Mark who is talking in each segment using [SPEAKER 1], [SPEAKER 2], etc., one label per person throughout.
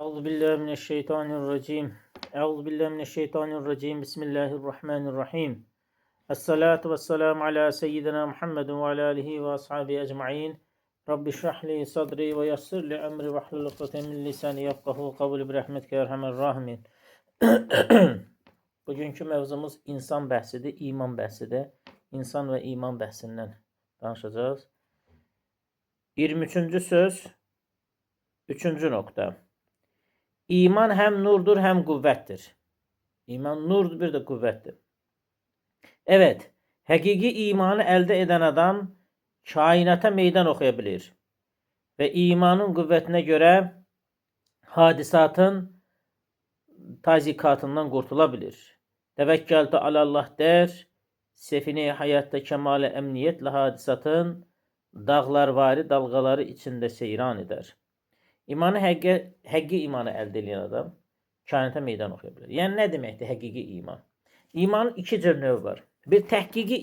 [SPEAKER 1] Euzu billahi mineşşeytanirracim. Euzu billahi mineşşeytanirracim. Bismillahirrahmanirrahim. Esselatu vesselamu ala seyyidina Muhammedin ve ala alihi ve ashabihi ecmaîn. Rabbi şrah li sadri ve yessir li emri ve hlul ukdeten min lisani yefkahu kavli bi rahmetike ya erhamer rahimin. Bugünkü mövzumuz insan bəhsidir, iman bəhsidir. İnsan və iman bəhsindən danışacağız. 23-cü söz, 3-cü nöqtə. İman həm nurdur, həm qüvvətdir. İman nurdur, bir də qüvvətdir. Evet, həqiqi imanı əldə edən adam kainata meydan oxuya bilir və imanın qüvvətinə görə hadisatın tazikatından qurtula bilir. Təvəkkəltü alallah der, sefine hayatta kemale emniyetle hadisatın dağlarvari dalgaları içində seyran edər. İmanı həqiqi imanı əldə edən adam kainata meydan oxuya bilər. Yəni nə deməkdir həqiqi iman? İmanın iki cür növü var. Bir təhqiqi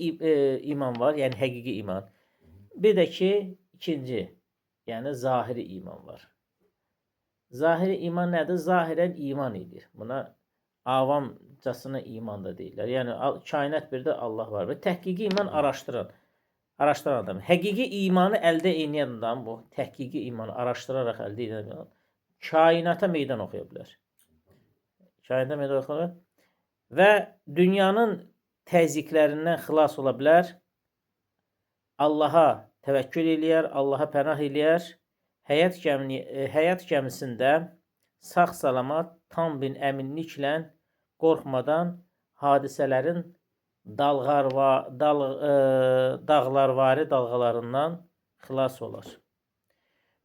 [SPEAKER 1] iman var, yəni həqiqi iman. Bir də ki, ikinci, yəni zahiri iman var. Zahiri iman nədir? Zahirən iman edir. Buna avamcasına iman da deyirlər. Yəni kainat bir də Allah var. Və təhqiqi iman araşdıran adam. Həqiqi imanı əldə edən adam, bu təhqiqi imanı araşdıraraq əldə edən adam kainata meydan oxuya bilər. Kainata meydan oxuya bilər və dünyanın təzyiqlərindən xilas ola bilər. Allaha təvəkkül eləyər, Allaha pənah eləyər. Həyat gəmisində sağ-salamat, tam bir əminliklə, qorxmadan hadisələrin dağlarvari dalğalarından xilas olar.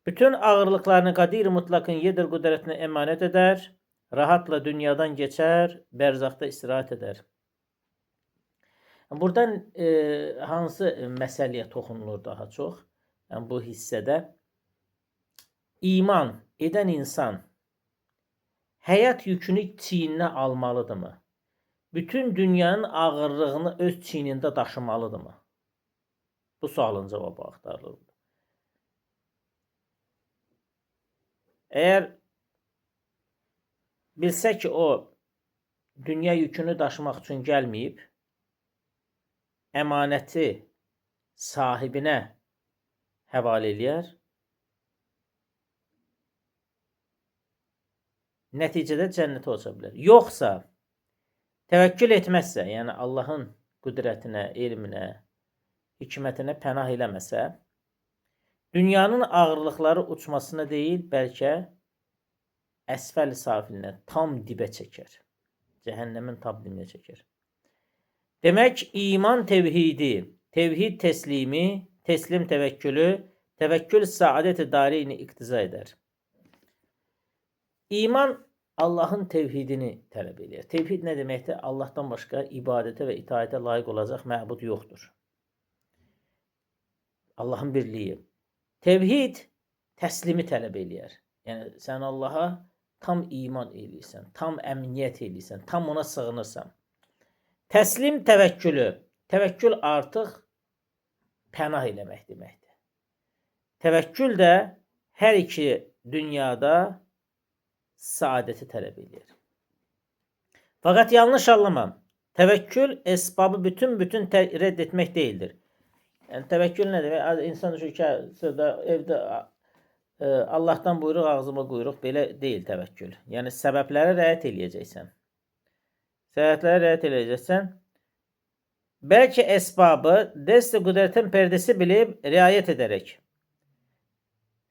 [SPEAKER 1] Bütün ağırlıqlarını Qadir Mutlaqın yedir qüdrətinə əmanət edər, rahatla dünyadan keçər, bərzaqda istirahət edər. Buradan hansı məsələyə toxunulur daha çox? Yəni bu hissədə iman edən insan həyat yükünü çiyninə almalıdırmı? Bütün dünyanın ağırlığını öz çiynində daşımalıdırmı? Bu sualın cavabı axtarılır. Əgər bilsə ki, o dünya yükünü daşımaq üçün gəlməyib, əmanəti sahibinə həvalə eləyər, nəticədə cənnətə uça bilər. Yoxsa təvəkkül etməzsə, yəni Allahın qüdrətinə, elminə, hikmətinə pənah eləməsə, dünyanın ağırlıqları uçmasına deyil, bəlkə əsfəl safilinə, tam dibə çəkər. Cəhənnəmin tam dibinə çəkər. Demək, iman tevhidi, tevhid təslimi, təslim təvəkkülü, təvəkkül saadət-i dareyni iqtiza edər. İman Allahın tevhidini tələb eləyir. Tevhid nə deməkdir? Allahdan başqa ibadətə və itaətə layiq olacaq məbud yoxdur. Allahın birliyi. Tevhid təslimi tələb eləyər. Yəni, sən Allaha tam iman eləyirsən, tam əmniyyət eləyirsən, tam ona sığınırsan. Təslim təvəkkülü. Təvəkkül artıq pənah eləmək deməkdir. Təvəkkül də hər iki dünyada saadəti tələb eləyir. Fakat yanlış anlamam. Təvəkkül esbabı bütün redd etmək deyildir. Yəni təvəkkül nə demək? İnsan düşür ki, evdə Allahdan buyruq, ağzıma quyruq, belə deyil təvəkkül. Yəni səbəblərə riayət eləyəcəksən. Səbəblərə riayət eləyəcəksən. Bəlkə esbabı dest-i qüdrətin pərdəsi bilib riayət edərək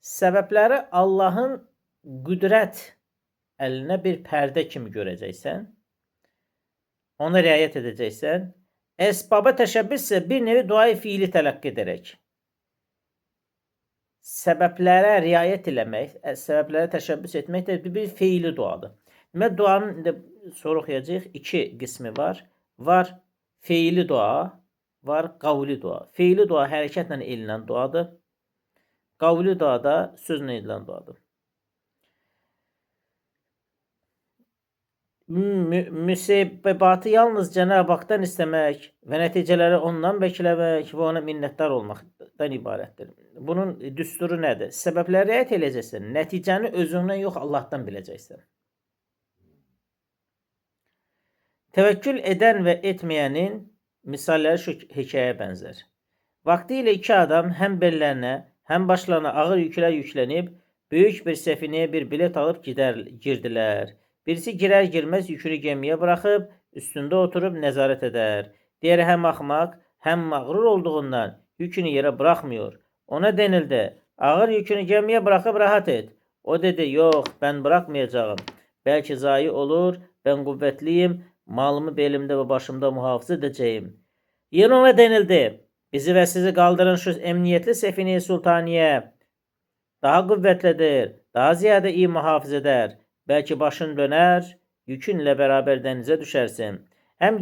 [SPEAKER 1] səbəbləri Allahın qüdrət əlinə bir pərdə kimi görəcəksən, ona riayət edəcəksən, esbaba təşəbbüs isə bir nevi duayı fiili tələqqi edərək səbəblərə riayət eləmək, səbəblərə təşəbbüs etmək də bir feili duadır. Demək, duanın indi sonra oxuyacağıq, iki qismi var. Var feili dua, var qavli dua. Feili dua hərəkətlə elinən duadır. Qavli dua da sözlə edilən duadır. Müsebbibatı yalnız Cenab-ı Hak'tan istemek ve neticeleri ondan beklemek ve ona minnettar olmaktan ibarətdir. Bunun düsturu nədir? Səbəblərə riayət eləyəcəksən, nəticəni özündən yox Allah'tan biləcəksən. Təvəkkül edən və etməyənin misalləri şu hekayəyə bənzər. Vaxtilə iki adam həm bellərinə, həm başlarına ağır yüklər yüklənib, böyük bir səfinəyə bir bilet alıb girdilər. Birisi girər girməz yükünü gemiyə bıraxıb, üstündə oturub nəzarət edər. Diğeri həm axmaq, həm mağrur olduğundan yükünü yerə bıraxmıyor. Ona denildi, ağır yükünü gemiyə bıraxıb rahat et. O dedi, yox, ben bırakmayacağım. Belki zayi olur, ben kuvvetliyim, malımı belimde ve başımda muhafıza edeceğim. Yine ona denildi, bizi ve sizi kaldırın şu emniyetli Sefine-i Sultaniye. Daha kuvvetlidir, daha ziyade iyi muhafız eder. Belki başın döner, yükünle beraber denize düşersin. Hem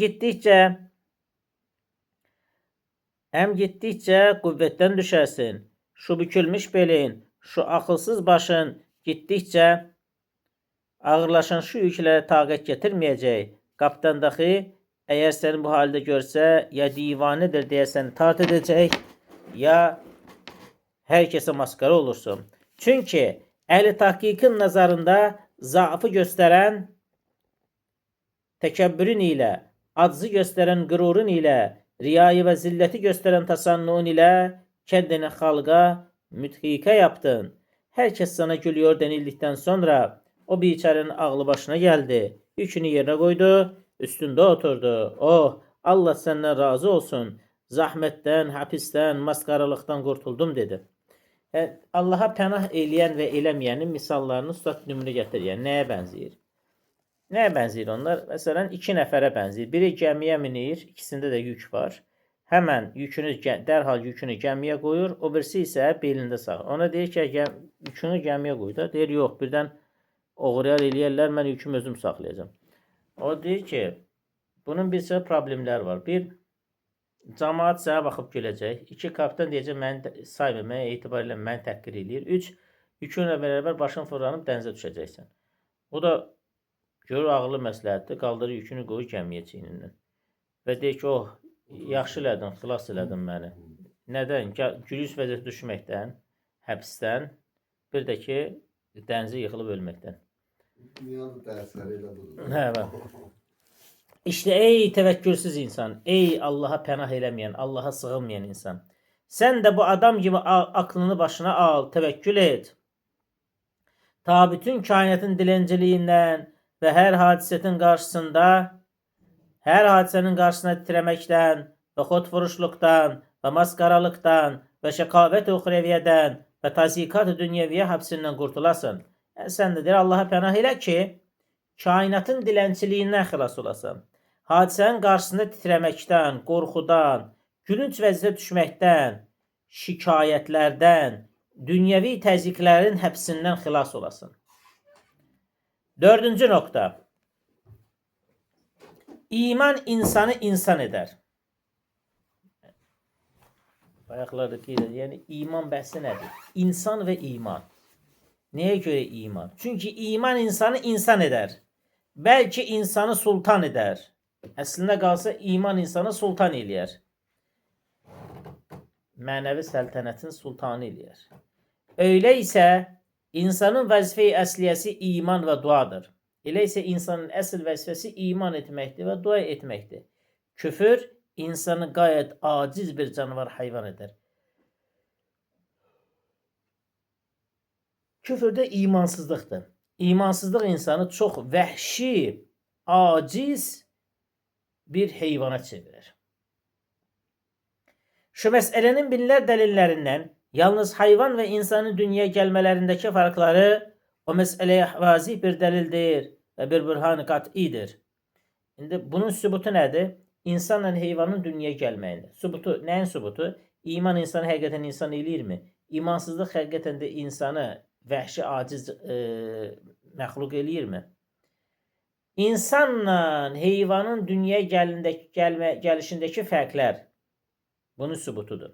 [SPEAKER 1] gittikçe kuvvetten düşersin. Şu bükülmüş belin, şu akılsız başın gittikçe ağırlaşan şu yüklere taqət getirmeyecek. Kaptan dahi eğer seni bu halde görse ya divanedir diye seni tart edecek ya herkese maskara olursun. Çünkü ehli tahkikin nazarında zaafı gösteren tekebbürün ile, aczı gösteren gururun ile, riyayı ve zilleti gösteren tasannuun ile kendini halka müthike yaptın. Herkes sana gülüyor denildikten sonra o biçarenin ağlı başına geldi. Yükünü yerine koydu, üstünde oturdu. Oh, Allah senden razı olsun. Zahmetten, hapisten, maskaralıktan kurtuldum dedi. Allaha pənah eləyən və eləməyənin misallarını ustad nümunə gətirir. Yəni nəyə bənzəyir? Nəyə bənzəyir onlar? Məsələn, iki nəfərə bənzəyir. Biri gəmiyə minir, ikisində də yük var. Həmən yükünü dərhal yükünü gəmiyə qoyur, o birisi isə belində saxlayır. Ona deyir ki, yükünü gəmiyə qoy da. Deyir, yox, birdən oğrayar eləyərlər, mən yükümü özüm saxlayacağam. O deyir ki, bunun bir sıra problemlər var. Bir, camaat sənə baxıb güləcək. İki, kapitan deyəcək, məni saymır, mənə etibarıyla məni təhqir eləyir. Üç, yükünlə bərabər başın fırlanıb dənizə düşəcəksən. O da görür ağıllı məsləhətdir, qaldırır yükünü qoyur gəmiyə çiynindən. Və deyir ki, oh, yaxşı elədin, xilas elədin məni. Nədən? Gülüş vəziyyətə düşməkdən, həbsdən, bir də ki, dənizə yıxılıb ölməkdən.
[SPEAKER 2] Dünyanın dərsləri elə budur.
[SPEAKER 1] Hə, bax. İşte ey təvəkkülsüz insan, ey Allaha pənah eləməyən, Allaha sığınmayan insan. Sən də bu adam kimi aklını başına al, təvəkkül et. Ta bütün kainatın dilenciliğinden və hər hadisənin qarşısında, hər hadisənin qarşısına titrəməkdən və xodfuruşluqdan və maskaralıqdan və şəqavət-i uxreviyyədən və tazikat-ı dünyəviyyə hapsindən qurtulasan. Yəni, sən də deyir, Allaha pənah elə ki, kainatın dilənçiliyindən xilas olasan. Hadisənin qarşısında titrəməkdən, qorxudan, gülünc vəziyyətə düşməkdən, şikayətlərdən, dünyəvi təzyiqlərin həbsindən xilas olasın. Dördüncü nokta. İman insanı insan eder. Bayaqlarda qeyd edir. Yəni iman bəhsi nədir? İnsan və iman. Nəyə görə iman? Çünki iman insanı insan edər. Bəlkə insanı sultan edər. Əslində qalsa iman insanı sultan eləyər. Mənəvi səltənətin sultanı eləyər. Öyle isə insanın vəzifə-i əsliyyəsi iman və duadır. Elə isə insanın əsl vəzifəsi iman etməkdir və dua etməkdir. Küfür insanı gayet aciz bir canavar hayvan eder. Küfür də imansızlıqdır. İmansızlıq insanı çox vəhşi, aciz bir heyvana çevirir. Şu məsələnin binlər dəlillərindən yalnız hayvan və insanın dünyaya gəlmələrindəki farkları o məsələyə vazih bir dəlildir və bir bürhan-ı qat'idir. İndi bunun sübutu nədir? İnsanla heyvanın dünyaya gəlməyində. Sübutu, nəyin sübutu? İman insanı həqiqətən insan eləyirmi? İmansızlıq həqiqətən də insanı vəhşi, aciz məxluq eləyirmi? İnsanla heyvanın dünyaya gəlişindəki fərqlər bunun sübutudur.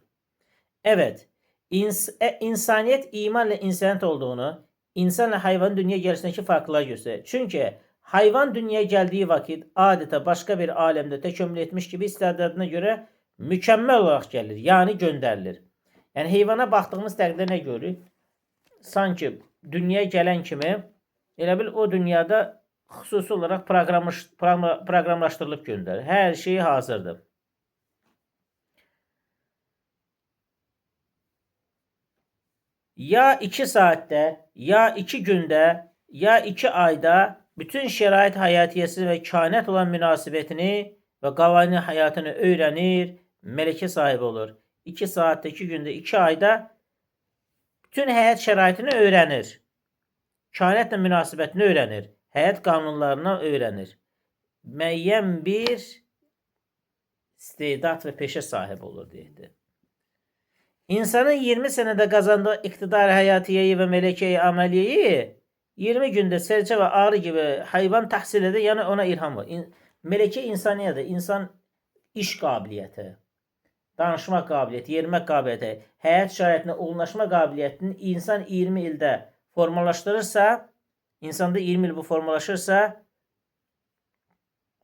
[SPEAKER 1] Evet, insaniyyət imanla insaniyyət olduğunu, insanla hayvanın dünyaya gəlişindəki farklılar göstərir. Çünki Hayvan dünyaya geldiği vakit adeta başka bir alemde tekemmül etmiş gibi istedadına göre mükemmel olarak gelir. Yani gönderilir. Yani heyvana baxdığımız təqdirdə nə görürük? Sanki dünyaya gələn kimi elə bil o dünyada xüsusi olaraq proqramlaşdırılıb göndərilir. Hər şey hazırdır. Ya 2 saatdə, ya 2 gündə, ya 2 ayda bütün şərait həyatiyyəsi və kainat olan münasibətini və qavani həyatını öyrənir, mələkə sahibi olur. 2 saatdə, 2 gündə, 2 ayda bütün həyat şəraitini öyrənir. Kainatla münasibətini öyrənir. Həyat qanunlarını öyrənir. Müəyyən bir istedad və peşə sahibi olur deyildi. İnsanın 20 senede kazandığı iktidar hayatiyeyi ve meleke-i ameliyeyi 20 günde serçe ve arı gibi hayvan tahsil eder, yani ona ilham var. Meleke insaniyedir. İnsan iş qabiliyyəti, danışmaq qabiliyyəti, yerimək qabiliyyəti, həyat şəraitinə uyğunlaşma qabiliyyətini insan 20 ildə formalaşdırırsa, insanda 20 il bu formalaşırsa,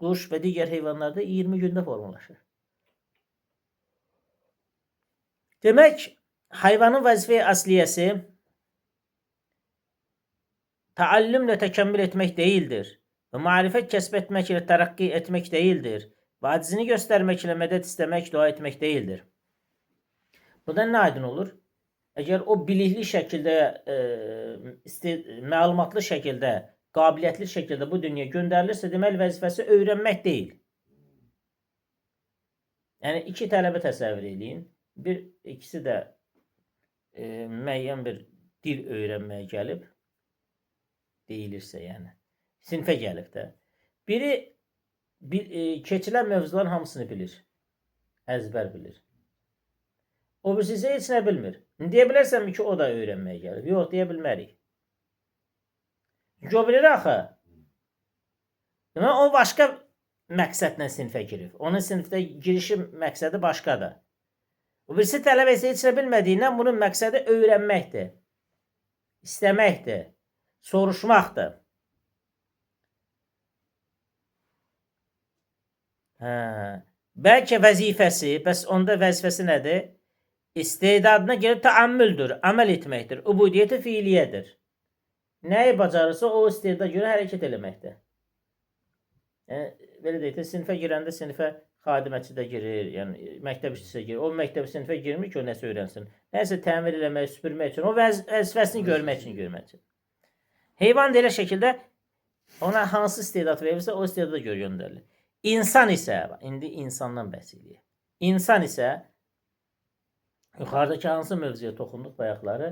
[SPEAKER 1] quş və digər heyvanlarda 20 gündə formalaşır. Demək, hayvanın vəzifə-i asliyyəsi taallümlə təkəmmül etmək deyildir və marifət kəsb etmək ilə tərəqqi etmək deyildir və aczini göstərmək ilə mədəd istəmək, dua etmək deyildir. Bundan nə aydın olur? Əgər o bilikli şəkildə, məlumatlı şəkildə, qabiliyyətli şəkildə bu dünyaya göndərilirsə, deməli vəzifəsi öyrənmək deyil. Yəni, iki tələbə təsəvvür eləyin. Bir, ikisi də müəyyən bir dil öyrənməyə gəlib, deyilirsə yəni, sinfə gəlib də. Biri keçilən mövzuların hamısını bilir, əzbər bilir. O birisi isə heç nə bilmir. Deyə bilərsənmi ki, o da öyrənməyə gəlib? Yox, deyə bilmərik. Çünki o bilir axı. Demək, o başqa məqsədlə sinfə girib. Onun sinifdə girişi məqsədi başqadır. O birisi tələbə isə heç nə bilmədiyindən bunun məqsədi öyrənməkdir, istəməkdir, soruşmaqdır. Hə. Bəlkə vəzifəsi, bəs onda vəzifəsi nədir? İstedadına görə təəmmüldür, əməl etməkdir, ubudiyyəti fiiliyyədir. Nəyi bacarırsa o istedada görə hərəkət eləməkdir. Yəni, belə deyək də, sinifə girəndə sinifə xadiməçi də girir, yəni məktəb işçisi də girir. O məktəb sinifə girmir ki, o nəsə öyrənsin. Nəsə təmir eləmək, süpürmək üçün, o vəzifəsini görmək üçün, Heyvan da elə şəkildə ona hansı istedad verilirsə, o istedada görə göndərilir. İnsan isə, indi insandan bəhs eləyək. İnsan isə yuxarıdakı hansı mövzuya toxunduq bayaqları?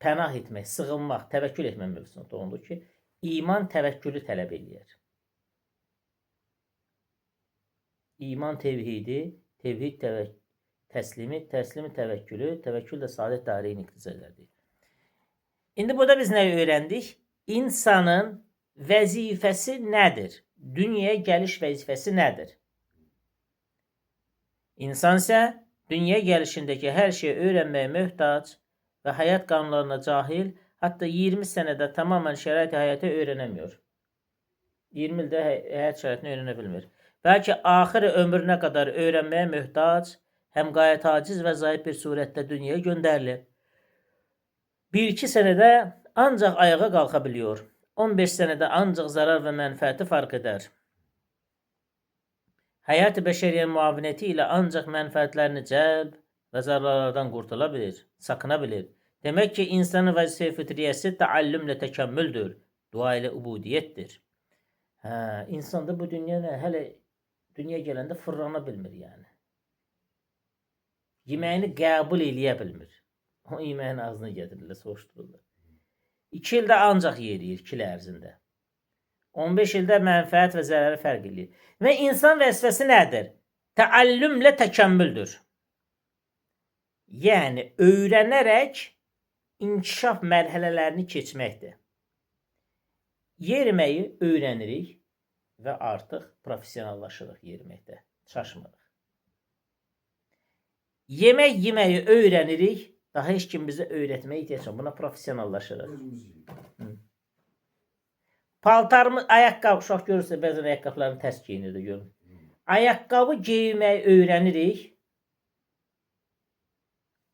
[SPEAKER 1] Pənah etmək, sığınmaq, təvəkkül etmək mövzusuna toxunduq ki, iman təvəkkülü tələb eləyir. İman tevhidi, tevhid təslimi, təslimi təvəkkülü, təvəkkül də saadət dairəyini iqtiza edər. İndi burada biz nəyi öyrəndik? İnsanın vəzifəsi nədir? Dünyaya gəliş vəzifəsi nədir? İnsan isə dünyaya gəlişindəki hər şeyi öyrənməyə möhtac və həyat qanunlarına cahil, hətta 20 sənədə tamamən şərait-i həyatı öyrənəmiyor. 20 ildə həyat şəraitini öyrənə bilmir. Bəlkə axır ömrünə qədər öyrənməyə möhtac, həm qayət aciz və zayıf bir surətdə dünyaya göndərilir. 1-2 sənədə ancaq ayağa qalxa biliyor. 15 sənədə ancaq zarar və mənfəəti fark edər. Həyat-ı bəşəriyyə müavinəti ilə ancaq mənfəətlərini cəlb və zararlardan qurtula bilir, sakına bilir. Demək ki, insanın vəzifə-i fitriyyəsi təallümlə təkəmmüldür, dua ilə ubudiyyətdir. Hə, insanda bu dünya nə? Hələ dünya gələndə fırlana bilmir yəni. Yeməyini qəbul eləyə bilmir. O yeməyini ağzına gətirirlər, soruşdururlar. 2 ildə ancaq yeriyir, 2 il ərzində. 15 ildə mənfəət və zərəri fərq eləyir. Və insan vəzifəsi nədir? Təallümlə təkəmmüldür. Yəni, öyrənərək inkişaf mərhələlərini keçməkdir. Yeriməyi öyrənirik və artıq professionallaşırıq yeriməkdə, çaşmırıq. Yemək yeməyi öyrənirik, daha heç kim bizə öyrətməyə ehtiyac yox. Buna professionallaşırıq. Paltarımı, ayaqqabı, uşaq görürsə bəzən ayaqqabılarını tərs geyinirdi görün. Ayaqqabı geyinməyi öyrənirik.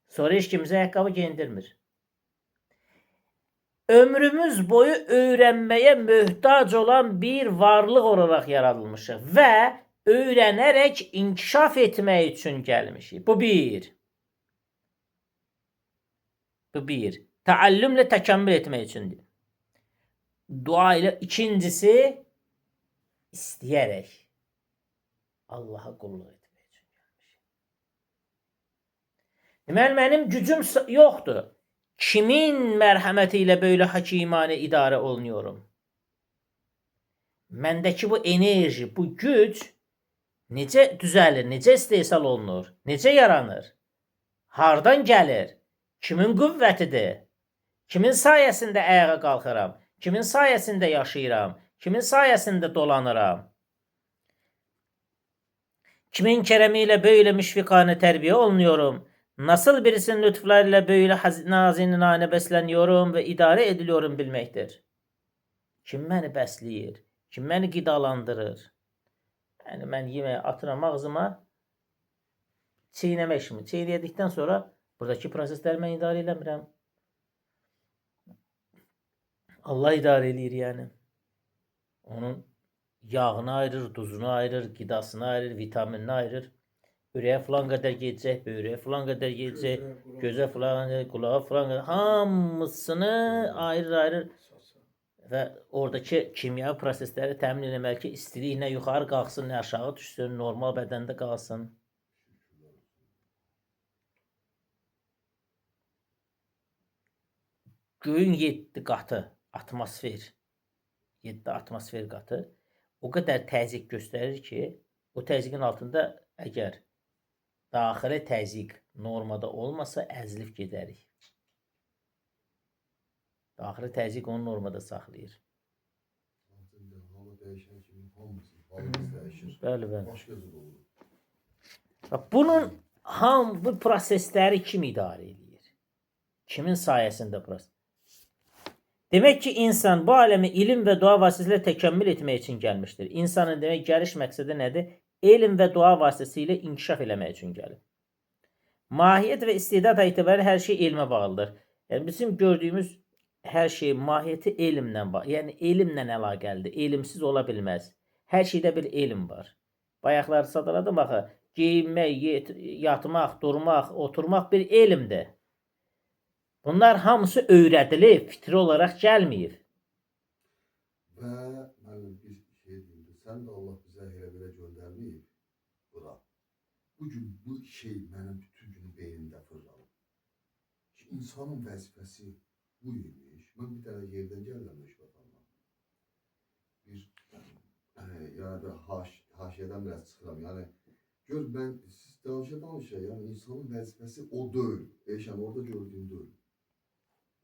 [SPEAKER 1] Sonra heç kimsə ayaqqabı geyindirmir. Ömrümüz boyu öyrənməyə möhtac olan bir varlıq olaraq yaradılmışıq və öyrənərək inkişaf etmək üçün gəlmişik. Bu bir. Bu bir. Təallümlə təkəmmül etmək üçündür. Dua ilə ikincisi istəyərək Allaha qulluq etmək üçün gəlmişik. Deməli mənim gücüm yoxdur. Kimin mərhəməti ilə belə hakimane idarə olunuyorum? Məndəki bu enerji, bu güc necə düzəlir, necə istehsal olunur, necə yaranır? Hardan gəlir? Kimin qüvvətidir? Kimin sayəsində ayağa qalxıram? Kimin sayəsində yaşayıram? Kimin sayəsində dolanıram? Kimin kərəmi ilə belə müşfiqanə tərbiyə olunuyorum? Nasıl birisinin lütflarıyla böyle nazinane besleniyorum ve idare ediliyorum bilmektir. Kim məni bəsləyir? Kim məni qidalandırır? Yəni mən yeməyi atıram ağzıma, çiynəmək kimi. Çiynədikdən sonra buradakı prosesləri mən idarə eləmirəm. Allah idarə eləyir yəni. Onun yağını ayırır, duzunu ayırır, qidasını ayırır, vitaminini ayırır. Ürəyə filan qədər gedəcək, böyrəyə filan qədər gedəcək, gözə filan, qulağa filan qədər, hamısını ayırır-ayırır və oradakı kimyavi prosesləri təmin eləməli ki, istilik nə yuxarı qalxsın, nə aşağı düşsün, normal bədəndə qalsın. Göyün 7 qatı atmosfer, 7 atmosfer qatı o qədər təzyiq göstərir ki, o təzyiqin altında əgər daxili təzyiq normada olmasa əzilib gedərik. Daxili təzyiq onu normada saxlayır.
[SPEAKER 2] Hava dəyişən kimi hamımızın halımız dəyişir.
[SPEAKER 1] Bəli, bəli.
[SPEAKER 2] Başqa cür olur.
[SPEAKER 1] Bax, bunun bu prosesləri kim idarə eləyir? Kimin sayəsində proses? Demək ki, insan bu aləmi ilim və dua vasitəsilə təkəmmül etmək üçün gəlmişdir. İnsanın demək gəliş məqsədi nədir? Elm və dua vasitəsilə inkişaf eləmək üçün gəlib. Mahiyyət və istedad etibarilə hər şey elmə bağlıdır. Yəni bizim gördüyümüz hər şey mahiyyəti elmlə bağlı. Yəni elmlə əlaqəlidir. Elmsiz ola bilməz. Hər şeydə bir elm var. Bayaqlar sadaladım axı. Geyinmək, yatmaq, durmaq, oturmaq bir elmdir. Bunlar hamısı öyrədilib, fitri olaraq gəlməyib.
[SPEAKER 2] Və müəllim bir şey deyim də, sən də Allah bizə elə belə göndərməyib bura. Bu gün bu şey mənim bütün günü beynimdə fırlanıb. Ki, insanın vəzifəsi bu imiş. Mən bir dənə yerdən gəlirəm Məşvətandan. Bir yəni bir haşiyədən biraz çıxıram. Yəni gör mən siz danışa danışa, yəni insanın vəzifəsi o deyil. Eşən orada gördüyüm deyil.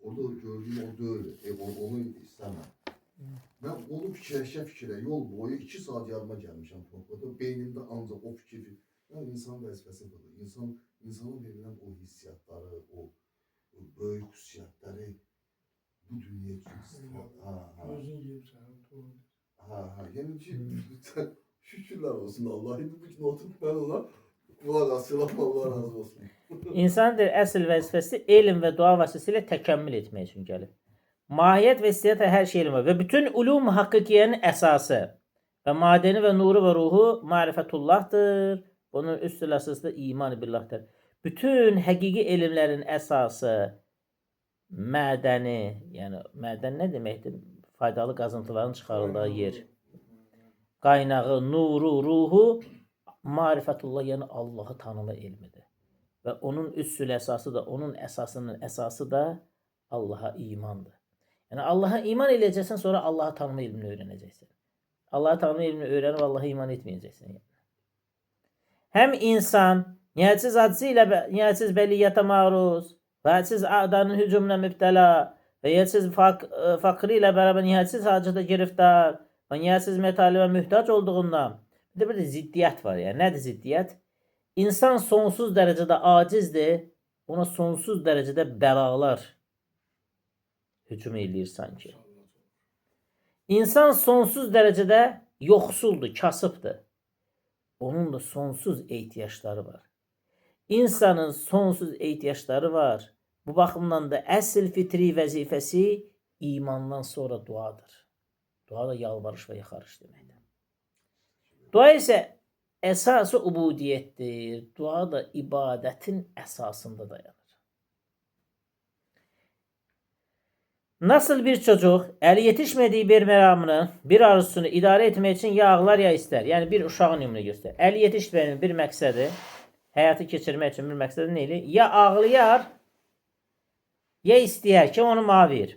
[SPEAKER 2] Orada gördüyüm o deyil. Onu istəməm. Mən onu fikirləşə-fikirə yol boyu 2 saat yarıma gəlmişəm probkada. Beynimdə ancaq o fikir. Yəni insan vəzifəsi budur. İnsana verilən o hissiyatları, o böyük xüsusiyyətləri bu dünya üçün istifadə. Hə, hə.
[SPEAKER 3] Özün yeyibsən, doğru.
[SPEAKER 2] Hə, hə. Yəni ki, şükürlər olsun Allah. İndi bu gün oturub mən ona qulaq asıram. Allah razı olsun.
[SPEAKER 1] İnsanın əsl vəzifəsi elm və dua vasitəsilə təkəmmül etmək üçün gəlib. Mahiyyət və istedad hər şey elm var və bütün ulum haqiqiyyənin əsası və madeni və nuru və ruhu marifətullahdır. Bunun üstül əsası da iman billahdır. Bütün həqiqi elmlərin əsası mədəni, yəni mədən nə deməkdir? Faydalı qazıntıların çıxarıldığı yer. Qaynağı, nuru, ruhu marifətullah, yəni Allahı tanıma elmidir. Və onun üsül əsası da, onun əsasının əsası da Allaha imandır. Yəni Allaha iman eləyəcəksən, sonra Allahı tanıma elmini öyrənəcəksən. Allahı tanıma elmini öyrənib Allaha iman etməyəcəksən. Yəni. Həm insan nihayetsiz aczi ilə nihayetsiz bəliyyətə maruz və hədsiz a'danın hücumuna mübtəla və nihayetsiz faqri ilə bərabər nihayetsiz hacətə giriftar və nihayetsiz metalimə mühtac olduğundan bir də ziddiyyət var. Yəni nədir ziddiyyət? İnsan sonsuz dərəcədə acizdir, ona sonsuz dərəcədə bəlalar hücum eləyir sanki. İnsan sonsuz dərəcədə yoxsuldur, kasıbdır. Onun da sonsuz ehtiyacları var. İnsanın sonsuz ehtiyacları var. Bu baxımdan da əsl fitri vəzifəsi imandan sonra duadır. Dua da yalvarış və yaxarış deməkdir. Dua isə əsası ubudiyyətdir. Dua da ibadətin əsasında dayanır. Nasıl bir çocuk əli yetişmediği bir meramını, bir arzusunu idare etmek için ya ağlar ya ister. Yani bir uşağın nümunə göstər. Əli yetişməyən bir məqsədi, həyatı keçirmək üçün bir məqsədi nə eləyir? Ya ağlayar, ya istəyər ki, onu mənə ver.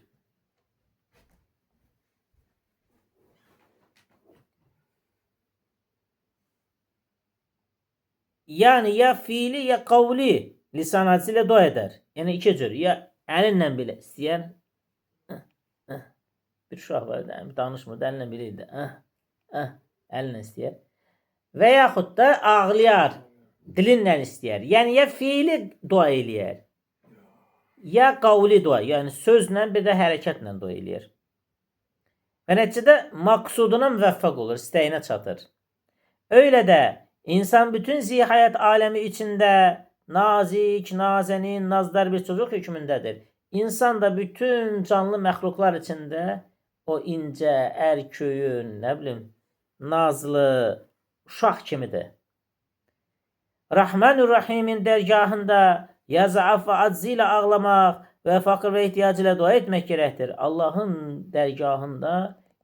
[SPEAKER 1] Yani ya fiili ya kavli lisan hadisiyle dua eder. Yani iki cür. Ya əlinlə belə istəyər. Bir uşaq var, danışmır, əlinlə belə edir. Əlinlə istəyər. Və yaxud da ağlayar, dilinlə istəyər. Yəni ya fiili dua eləyər, ya qavli dua, yəni sözlə bir də hərəkətlə dua eləyər. Və nəticədə maksuduna müvəffəq olur, istəyinə çatır. Öyle də insan bütün zihayat alemi içinde nazik, nazenin, nazdar bir çocuk hükmündədir. İnsan da bütün canlı məxluqlar içində o incə, ərköyün, nə bilim, nazlı uşaq kimidir. Rahmanur-Rahimin dərgahında ya zaaf və aczi ilə ağlamaq və faqr və ehtiyac ilə dua etmək gərəkdir. Allahın dərgahında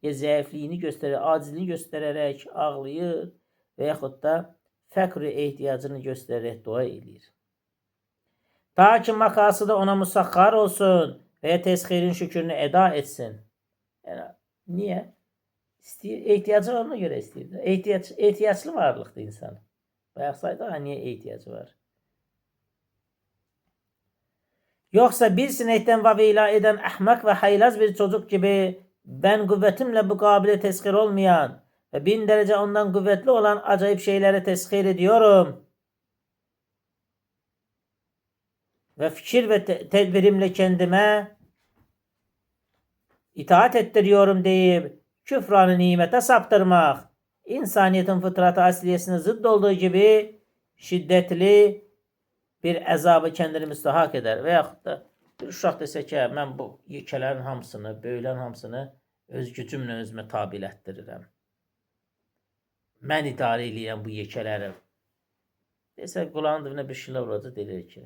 [SPEAKER 1] ya zəifliyini göstərir, acizliyini göstərərək ağlayır və yaxud da fəqr ehtiyacını göstərərək dua eləyir. Ta ki makasıda ona musaxxar olsun və ya tesxirin şükrünü eda etsin. Yəni, niyə? İstəyir, ehtiyacı var ona görə istəyir. Ehtiyaclı varlıqdır insan. Bayaq saydıq, ha, niyə ehtiyacı var? Yoksa bir sinekten vaveyla eden ahmak ve haylaz bir çocuk gibi ben kuvvetimle bu kabile tesxir olmayan ve 1000 derece ondan kuvvetli olan acayip şeylere tesxir ediyorum. Ve fikir ve tedbirimle kendime itaat ettiriyorum deyip küfranı nimete saptırmak insaniyetin fıtratı asliyesine zıdd olduğu gibi şiddetli bir əzabı kendini müstahak eder. Və yaxud da bir uşaq desə ki, mən bu yekələrin hamısını, böyüklərin hamısını öz gücümlə özümə tabi elətdirirəm. Mən idarə eləyirəm bu yekələri. Desə, qulağın dibinə bir şeylər vuracaq, deyir ki,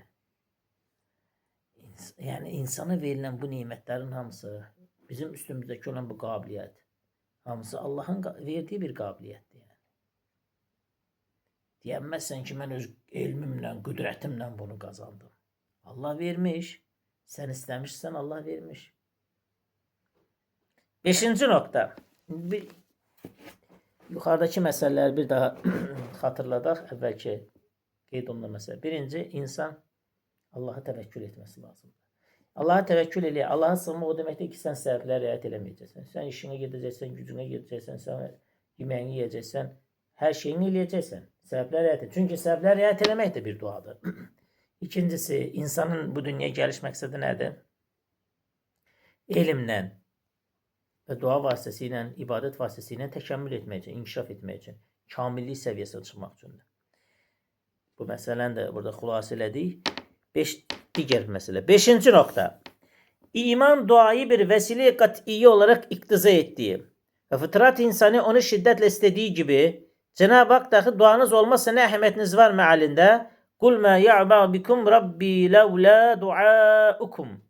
[SPEAKER 1] yəni insana verilən bu nimətlərin hamısı, bizim üstümüzdəki olan bu qabiliyyət, hamısı Allahın verdiyi bir qabiliyyətdir. Yəni. Deyəməzsən ki, mən öz elmimlə, qüdrətimlə bunu qazandım. Allah vermiş. Sən istəmişsən, Allah vermiş. Beşinci nokta. Yuxarıdakı məsələləri bir daha xatırladaq. Əvvəlki qeyd olunan məsələ. Birinci, insan Allaha təvəkkül etməsi lazımdır. Allaha təvəkkül eləyə, Allaha sığınmaq o deməkdir ki, sən səbəblərə riayət eləməyəcəksən. Sən işinə gedəcəksən, gücünə gedəcəksən, sən yeməyini yeyəcəksən, hər şeyini eləyəcəksən. Səbəblərə riayət et. Çünki səbəblərə riayət eləmək də bir duadır. İkincisi, insanın bu dünyaya gəliş məqsədi nədir? Elmlə və dua vasitəsilə, ibadət vasitəsilə təkəmmül etmək üçün, inkişaf etmək üçün, kamillik səviyyəsinə çıxmaq üçündür. Bu məsələni də burada xülasə elədik. Digər məsələ. Beşinci nokta. İman duayı bir vesile kat'iyye olarak iktiza ettiği ve fıtrat insanı onu şiddetle istediği gibi Cenab-ı Hak dahi duanız olmazsa ne əhəmiyyətiniz var mealinde Kul ma ya'ba bikum rabbi levla duaukum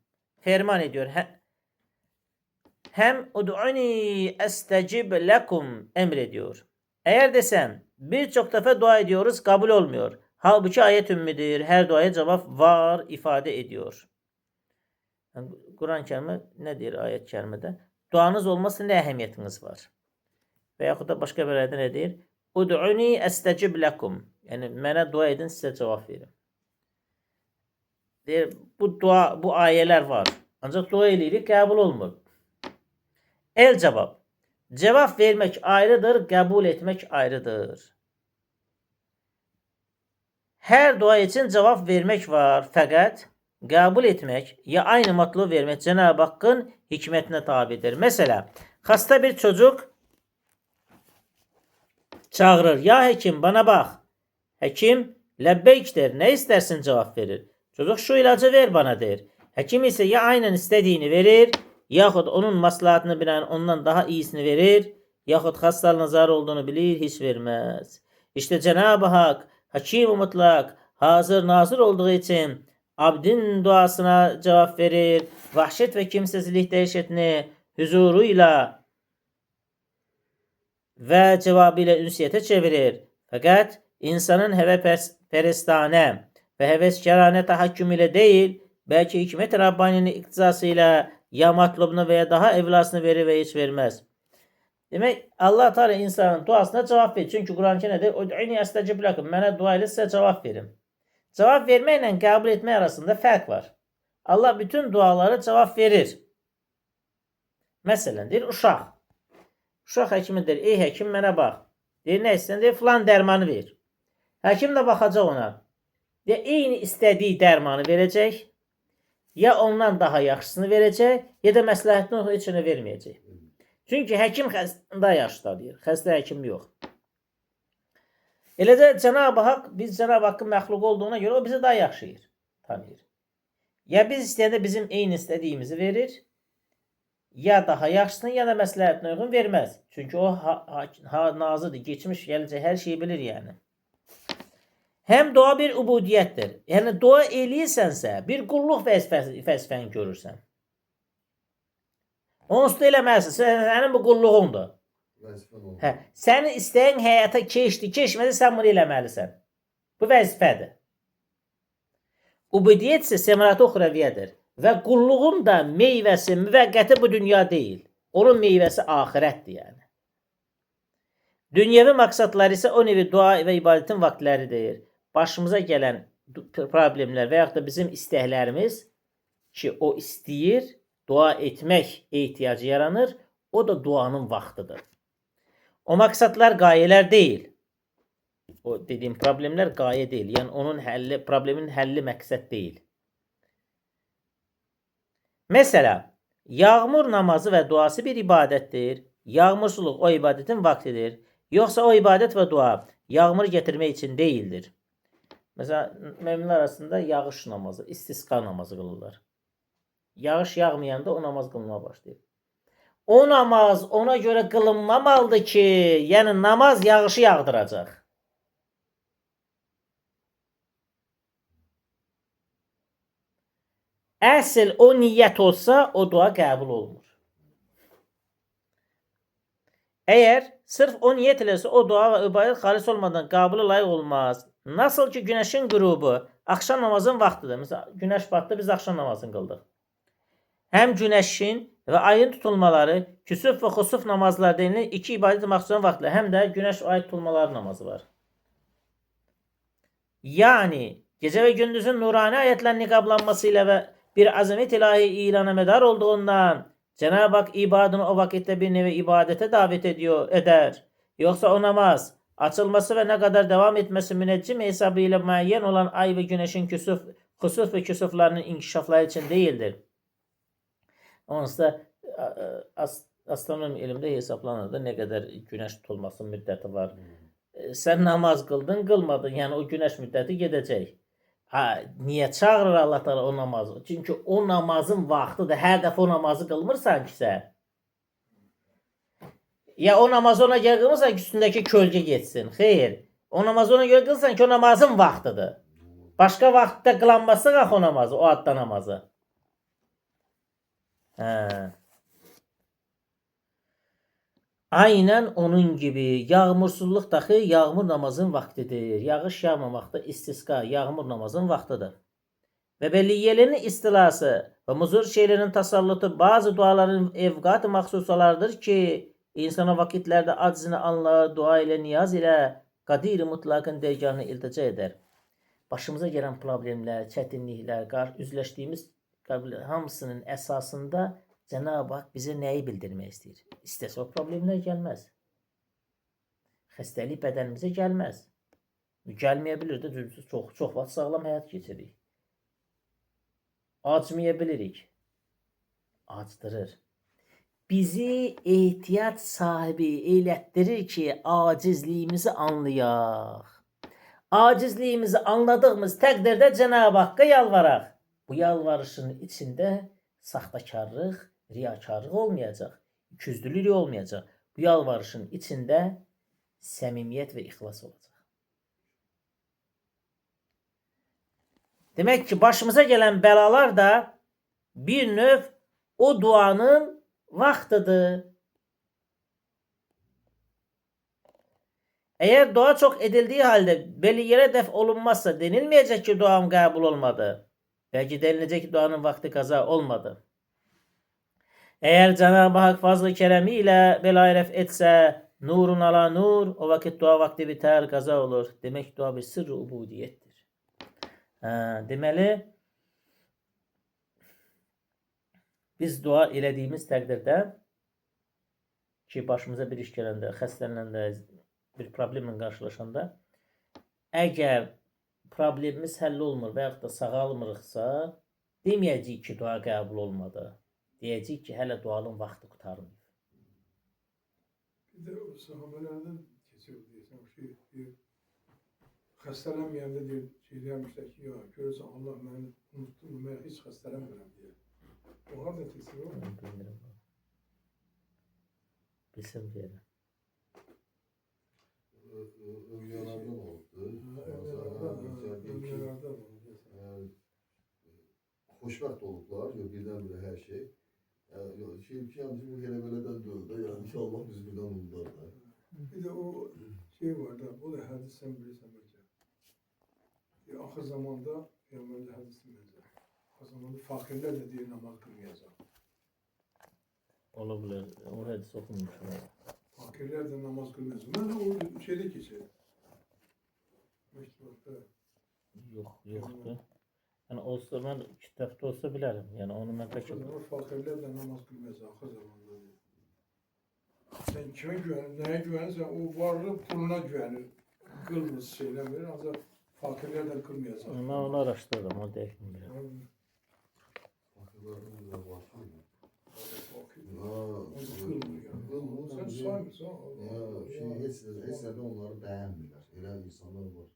[SPEAKER 1] ferman ediyor. Hem ud'uni estecib lekum emrediyor. Eğer desem birçok defa dua ediyoruz kabul olmuyor. Halbuki ayet ümmüdür. Her duaya cevap var ifade ediyor. Yani Kur'an-ı Kerim'e ne diyor ayet-i kerimede? Duanız olmazsa ne əhəmiyyətiniz var? Veyahut da başka bir ayette ne diyor? Ud'uni estecib lekum. Yəni mənə dua edin, sizə cavab verim. Deyir, bu dua, bu ayələr var. Ancaq dua eləyirik, qəbul olmur. El cavab. Cevap vermek ayrıdır, qəbul etmek ayrıdır. Her dua için cevap vermek var. Fakat qəbul etmek ya aynı matlubu vermek Cenab-ı Hakk'ın hikmetine tabidir. Mesela Hasta bir çocuk çağırır. Ya hekim bana bak. Hekim lebbeyk der. Ne istersin cevap verir. Çocuk şu ilacı ver bana der. Hekim ise ya aynen istediğini verir yahut onun maslahatını bilen ondan daha iyisini verir yahut hastalığına zarar olduğunu bilir hiç vermez. İşte Cenab-ı Hak hakim-i mutlak hazır nazır olduğu için abdin duasına cevap verir. Vahşet ve kimsesizlik dehşetini huzuruyla ve cevabıyla ünsiyete çevirir. Fakat insanın heveperestane ve heveskerane tahakküm ile değil, belki hikmet-i Rabbani'nin iktizasıyla ya matlubunu veya daha evlasını verir ve hiç vermez. Demek Allah Teala insanın duasına cevap verir. Çünkü Kur'an-ı Kerim'de der, "Ud'uni estecib lekum." Mənə dua elə sizə cevap verim. Cevap verməklə qəbul etmək arasında fərq var. Allah bütün dualara cevap verir. Məsələn, deyir uşaq. Uşaq həkimə deyir, ey həkim mənə bax. Deyir, nə istəyirsən? Deyir, filan dərmanı ver. Həkim də baxacaq ona. Deyir, eyni istədiyi dərmanı verəcək, ya ondan daha yaxşısını verəcək, ya da məsləhətini heç nə verməyəcək. Çünki həkim xəstədən yaxşı tanıyır. Xəstə həkim yox. Eləcə Cenab-ı Haqq, biz Cenab-ı Haqqın məxluq olduğuna görə o bizi daha yaxşı tanıyır. Ya biz istəyəndə bizim eyni istədiyimizi verir, ya daha yaxşısını, ya da məsləhətinə uyğun verməz. Çünki o nazırdır, keçmiş, gələcək hər şeyi bilir yəni. Həm dua bir ubudiyyətdir. Yəni dua eləyirsənsə, bir qulluq vəzifəni görürsən. Onsuz da eləməlisən. Sənin bu qulluğundur. Hə, sənin istəyin həyata keçdi, keçmədi, sən bunu eləməlisən. Bu vəzifədir. Ubudiyyət isə səməratı uxrəviyyədir. Və qulluğun da meyvəsi müvəqqəti bu dünya deyil. Onun meyvəsi axirətdir yəni. Dünyəvi məqsədlər isə o nevi dua və ibadətin vaxtləridir. Başımıza gələn problemlər və yaxud da bizim istəklərimiz ki, o istəyir, dua etmək ehtiyacı yaranır, o da duanın vaxtıdır. O məqsədlər qayələr deyil. O dediyim problemlər qayə deyil. Yəni onun həlli, problemin həlli məqsəd deyil. Mesela yağmur namazı və duası bir ibadətdir. Yağmursuzluq o ibadətin vaxtidir. Yoxsa o ibadət və dua yağmur getirmək üçün deyildir. Mesela müminlər arasında yağış namazı, istisqa namazı qılırlar. Yağış yağmayanda o namaz qılınmağa başlayır. O namaz ona görə qılınmamalıdır ki, yəni namaz yağışı yağdıracaq. Əsl o niyyət olsa, o dua qəbul olunur. Eğer sırf o niyet ilese o dua ve ibadet halis olmadan kabule layık olmaz. Nasıl ki güneşin grubu akşam namazın vaktidir. Mesela güneş battı, biz akşam namazını kıldık. Hem güneşin ve ayın tutulmaları küsuf ve husuf namazları denilen iki ibadet mahsusun vaxtı, hem de güneş ve ay tutulmaları namazı var. Yani gece ve gündüzün nurani ayetlerin nikablanmasıyla ve bir azamet ilahi ilana medar olduğundan Cenab-ı Hak ibadını o vakitte bir nevi ibadete davet eder. Yoksa o namaz açılması ve ne kadar devam etmesi müneccim hesabıyla müeyyen olan ay ve güneşin husuf ve küsuflarının inkişafları için değildir. Onsuz da astronomi elmdə hesablanır da nə qədər günəş tutulması müddəti var. Sən namaz qıldın, qılmadın. Yəni o günəş müddəti gedəcək. Ha, niyə çağırır Allah Teala o namazı? Çünki o namazın vaxtıdır. Hər dəfə o namazı qılmırsan ki sən. Ya o namazı ona görə qılmırsan ki, üstündəki kölgə getsin. Xeyr. O namazı ona görə qılırsan ki, o namazın vaxtıdır. Başqa vaxtda qılanması qalx o namazı, o adda namazı. Hə. Aynen onun gibi yağmursuzluq daxi yağmur namazın vaxtidir. Yağış yağmamaqda istisqa yağmur namazın vaxtıdır. Ve belliyelerin istilası ve muzur şeylerin tasallutu bazı duaların evgat-ı mahsusalardır ki insana vakitlerde aczini anlar, dua ile niyaz ile kadir-i mutlakın dergahına iltica eder. Başımıza gelen problemler, çətinliklər, üzləşdiyimiz hamısının əsasında Cenab-ı Hak bize nəyi bildirmək istəyir? İstəsə o problemlər gəlməz. Xəstəlik bədənimizə gəlməz. Gəlməyə bilir də, çox, çox vaxt sağlam həyat keçirik. Acmaya bilirik. Acdırır. Bizi ehtiyat sahibi elətdirir ki, acizliyimizi anlayaq. Acizliyimizi anladığımız təqdirdə Cenab-ı Haqq'a yalvaraq. Bu yalvarışın içində saxtakarlıq, riyakarlıq olmayacaq, ikiyüzlülük olmayacaq. Bu yalvarışın içində səmimiyyət və ixlas olacaq. Demək ki, başımıza gələn bəlalar da bir növ o duanın vaxtıdır. Eğer dua çok edildiği halde belli yere def olunmazsa denilmeyecek ki duam kabul olmadı. Belki denilecek ki duanın vakti kaza olmadı. Eğer Cenab-ı Hak fazlı keremiyle belayı ref etse nurun ala nur, o vakit dua vakti biter, kaza olur. Demek dua bir sırrı ubudiyettir. Deməli, biz dua elədiyimiz təqdirdə ki, başımıza bir iş gələndə, xəstələnəndə, bir problemlə qarşılaşanda, əgər problemimiz həll olmur və yaxud da sağalmırıqsa, deməyəcəyik ki, dua qəbul olmadı. Deyəcəyik ki, hələ duanın vaxtı qurtarmayıb.
[SPEAKER 3] Bir de o sahabelerden keçir deyirsən, o şey deyir, xəstələnməyəndə deyir, şey deyərmişlər ki, ya görürsən Allah məni unutdu mu, mən heç xəstələnmirəm deyə. O harada keçir o?
[SPEAKER 1] Onu bilmirəm. Bilsəm deyərəm.
[SPEAKER 2] Övliyalardan olubdur.
[SPEAKER 3] Övliyalardan olub deyəsən.
[SPEAKER 2] Xoşbəxt olublar, yox, birdən-birə hər şey. Yox, şey ki, yəni bu elə belədən deyil də, yəni ki, Allah bizi birdən unudar da.
[SPEAKER 3] Bir de o şey var da, o da hədis sən bilirsən bəlkə. Axır zamanda, Peyğəmbərdə hədisi məncə. Axır zamanda fakirlər də deyir namaz qılmayacaq.
[SPEAKER 1] Ola bilər. O hədis oxumuşum.
[SPEAKER 3] Fakirlər də namaz qılmayacaq. Mən də o şeydə keçir. Məktubda.
[SPEAKER 1] Yox, yoxdur. Yəni olsa mən kitabda olsa bilərəm. Yəni onu mən bəlkə
[SPEAKER 3] Axır zamanda fakirlər də namaz qılmayacaq axır zamanda deyir. Sən kimə güvənir, nəyə güvənirsən, o varlı puluna güvənir. Qılmır, şeyləmir, ancaq fakirlər də qılmayacaq.
[SPEAKER 1] Mən onu araşdırdım, o dəqiq bilmirəm.
[SPEAKER 2] Fakirlərdən də var ki.
[SPEAKER 3] Fakir.
[SPEAKER 2] Ha,
[SPEAKER 3] Qılmır yəni.
[SPEAKER 2] Qılmır,
[SPEAKER 3] Sən saymırsan.
[SPEAKER 2] Ya, şey, heç nədə onları bəyənmirlər. Elə insanlar var.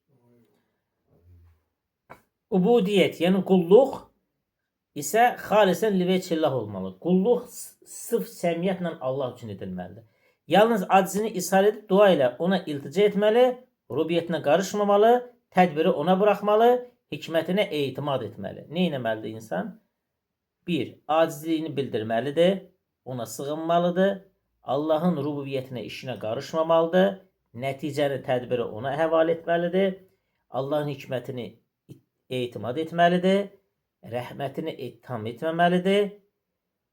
[SPEAKER 1] Ubudiyyət, yəni qulluq isə xalisən liveçillah olmalı. Qulluq sırf səmiyyətlə Allah üçün edilməlidir. Yalnız aczini ishar edib dua ilə ona iltica etməli, rubiyyətinə qarışmamalı, tədbiri ona buraxmalı, hikmətinə etimad etməli. Nə etməlidir insan? 1. Acizliyini bildirməlidir, ona sığınmalıdır, Allahın rububiyyətinə, işinə qarışmamalıdır, nəticəni, tədbiri ona həvalə etməlidir, Allahın hikmətini etimad etməlidir, rəhmətini ittiham etməməlidir.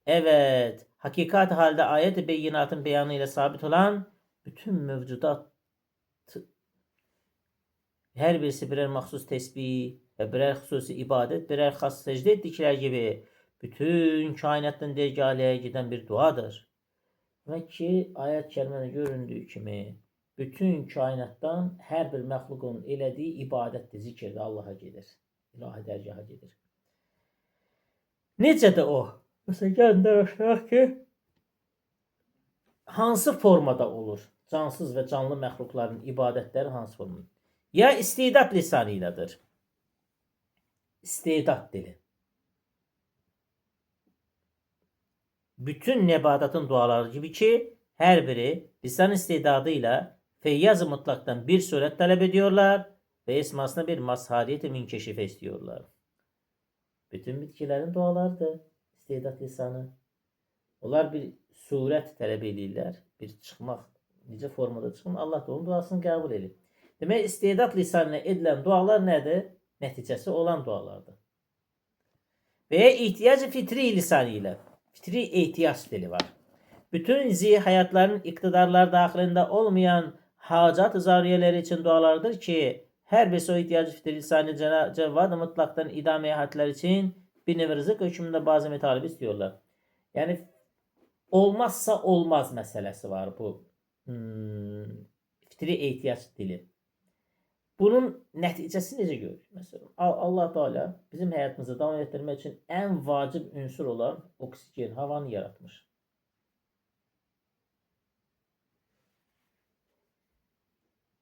[SPEAKER 1] Evet, hakikat halde ayet-i beyinatın beyanı ile sabit olan bütün mevcudat her birisi birer mahsus tesbih ve birer xüsusi ibadet, birer xas secde etdikleri gibi bütün kainattan dergâhliğe giden bir duadır. Demək ki, ayət-i kərimədə göründüyü kimi bütün kainatdan hər bir məxluqun elədiyi ibadətdir, zikirdir, Allaha gedir. İlahi dərgaha gedir. Necə də o? Məsələn, gəlin danışaq ki, hansı formada olur? Cansız və canlı məxluqların ibadətləri hansı formada? Ya istidad lisanı ilədir. İstidad dili. Bütün nebadatın duaları gibi ki, her biri lisan istidadıyla feyyaz-ı mutlaktan bir suret talep ediyorlar ve esmasına bir mazhariyet-i münkeşife istiyorlar. Bütün bitkilerin dualarıdır. İstidat lisanı. Onlar bir surət tələb eləyirlər. Bir çıxmaq, necə formada çıxın, Allah da onun duasını qəbul edir. Demək, istidat lisanına edilən dualar nədir? Nəticəsi olan dualardır. Və ihtiyacı fitri lisanı ilə. Fitri ehtiyac dili var. Bütün zihayatların iktidarlar daxilində olmayan hacat-ı zariyeleri için dualardır ki, her birisi o ihtiyacı fitri lisanı cevvad-ı mutlaktan idame hatlar için bir nevi rızık hükmünde bazı metalib istiyorlar. Yəni olmazsa olmaz məsələsi var bu fitri ehtiyac dili. Bunun nəticəsi necə görür? Məsələn, Allah Teala bizim həyatımızı davam etdirmək üçün ən vacib ünsür olan oksigen, havanı yaratmış.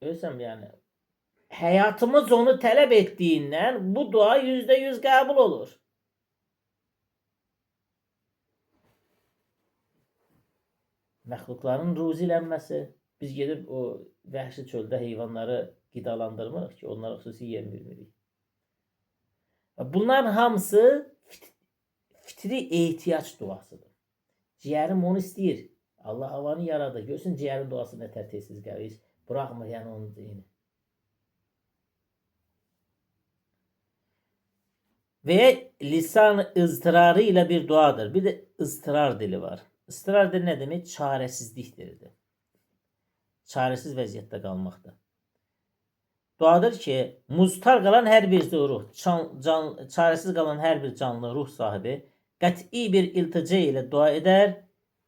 [SPEAKER 1] Görürsən, yəni həyatımız onu tələb etdiyindən bu dua %100 qəbul olur. Məxluqların ruzilənməsi. Biz gedib o vəhşi çöldə heyvanları qidalandırmırıq ki, onlara xüsusi yem vermirik. Bunların hamısı fitri ehtiyac duasıdır. Ciyərim onu istəyir. Allah havanı yaradır. Görsün ciyərin duası nə tər tez-tez gəlir. Buraxmır yəni onun deyini. Və lisan ızdırarı ilə bir duadır. Bir də ıztırar dili var. Istırar dili nə demək? Çarəsizlik dilidir. Çarəsiz vəziyyətdə qalmaqdır. Duadır ki, muztar qalan hər bir ruh, çarəsiz qalan hər bir canlı ruh sahibi qəti bir iltica ilə dua edər,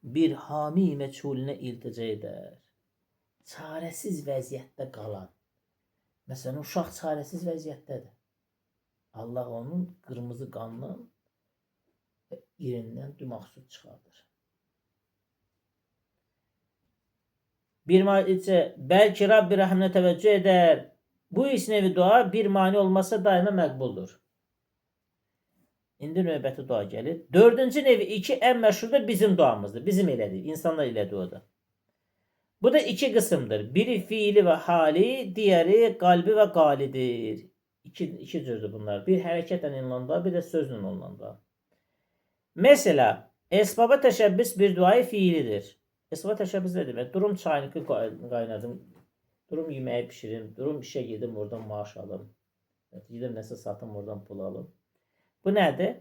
[SPEAKER 1] bir hami məchulünə iltica edər. Çarəsiz vəziyyətdə qalan. Məsələn, uşaq çarəsiz vəziyyətdədir. Allah onun qırmızı qanından və irindən dümağ süd çıxardır. Bir mani belki Rabbi rəhminə təvəccüh edər. Bu nevi dua bir mani olmasa daima məqbuldur. İndi növbəti dua gəlir. Dördüncü nevi iki ən məşhur da bizim duamızdır. Bizim elədik. İnsanlar elədi o da. Bu da iki qısımdır. Biri fiili və hali, digəri qalbi və qalidir. İki cürdür bunlar. Bir hərəkətlə olunan dua, bir də sözlə olunan dua. Mesela, esbaba təşəbbüs bir duayı fiilidir. Esbaba təşəbbüs nə demək? Durum çayını qaynadım, durum yeməyi pişirim, durum işə gedim, oradan maaş alım. Gedim nəsə satım, oradan pul alım. Bu nədir?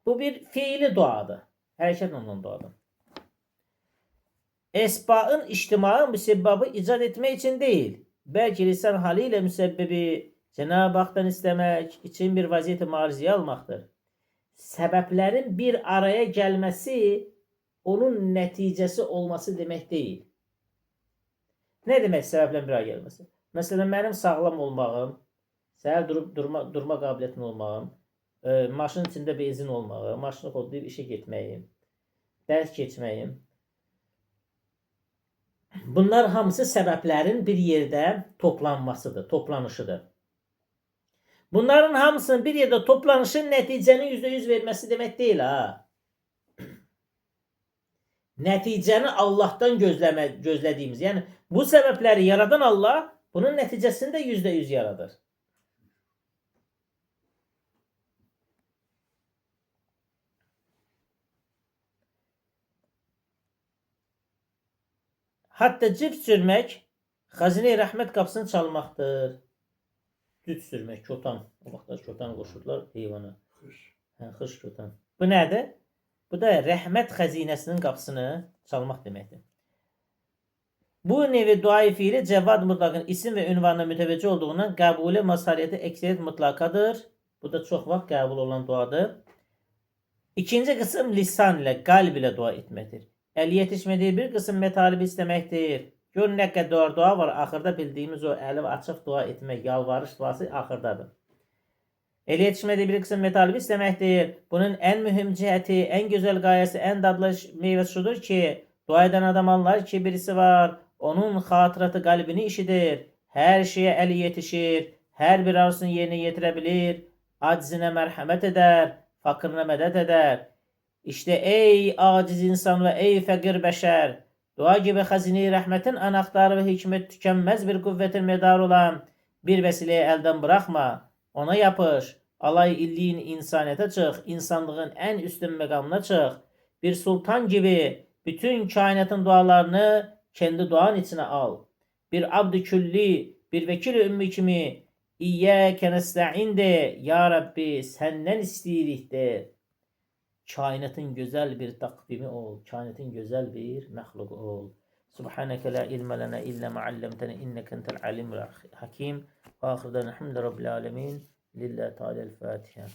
[SPEAKER 1] Bu bir fiili duadır. Hərəkətlə olunan duadır. Esba'ın içtimaı müsebbabı icat etmək için değil, belki lisan haliyle müsebbibi Cenab-ı Hak'tan istemek için bir vaziyeti mariziye almaktır. Səbəblərin bir araya gəlməsi onun nəticəsi olması demək deyil. Nə demək səbəblərin bir araya gəlməsi? Məsələn, mənim sağlam olmağım, səhər durub durma qabiliyyətim olmağım, maşının içində benzin olmağı, maşını kodlayıb işə getməyim, dərs keçməyim. Bunlar hamısı səbəblərin bir yerdə toplanmasıdır, toplanışıdır. Bunların hamısının bir yerdə toplanışı nəticənin %100 verməsi demək deyil ha. Nəticəni Allahdan gözlədiyimiz, yəni bu səbəbləri yaradan Allah bunun nəticəsini də %100 yaradır. Hatta cift sürmək xəzinə-i rəhmət qapısını çalmaqdır. Cüt sürmək, kotan. O vaxtlar kotan qoşurdular heyvana.
[SPEAKER 3] Xış.
[SPEAKER 1] Hə, xış kotan. Bu nədir? Bu da rəhmət xəzinəsinin qapısını çalmaq deməkdir. Bu nevi duayı fiili Cəvad mutlaqın isim və ünvanına mütəvəccüh olduğundan qəbuli mazhariyyəti əksəriyyət mutlaqadır. Bu da çox vaxt qəbul olan duadır. İkinci qısım lisan ilə, qalb ilə dua etməkdir. Əl yetişmədiyi bir qısım metalibi istəməkdir. Gör nə qədər dua var, axırda bildiyimiz o əli açıq dua etmək, yalvarış duası axırdadır. Elə yetişmədiyi bir qısım metalibi istəməkdir. Bunun ən mühüm cihəti, ən gözəl qayəsi, ən dadlı meyvəsi şudur ki, dua edən adam anlar ki, birisi var, onun xatıratı qəlbini işidir, hər şeyə əli yetişir, hər bir arzusunu yerinə yetirə bilir, acizinə mərhəmət edər, fakirine mədəd edər. İşte ey aciz insan və ey fəqir bəşər, dua gibi xəzinə-i rəhmətin anahtarı və hikmət tükənməz bir qüvvətin medarı olan bir vəsileyi əldən bıraxma, ona yapış, alay illiyin insaniyete çıx, insanlığın en üstün məqamına çıx. Bir sultan gibi bütün kainatın dualarını kendi duan içine al. Bir abd-ı külli, bir vekil-i ümmi kimi İyyâke nesta'in de, Ya Rabbi senden isteyirik de. Kainatın güzel bir takvimi ol, kainatın güzel bir məxluqu ol. Subhaneke la ilme lena illa ma allamtena inneke entel alimul hakim. Ve ahir davana elhamdülillahi rabbil alemin. Lillahi Teala'l-Fatiha.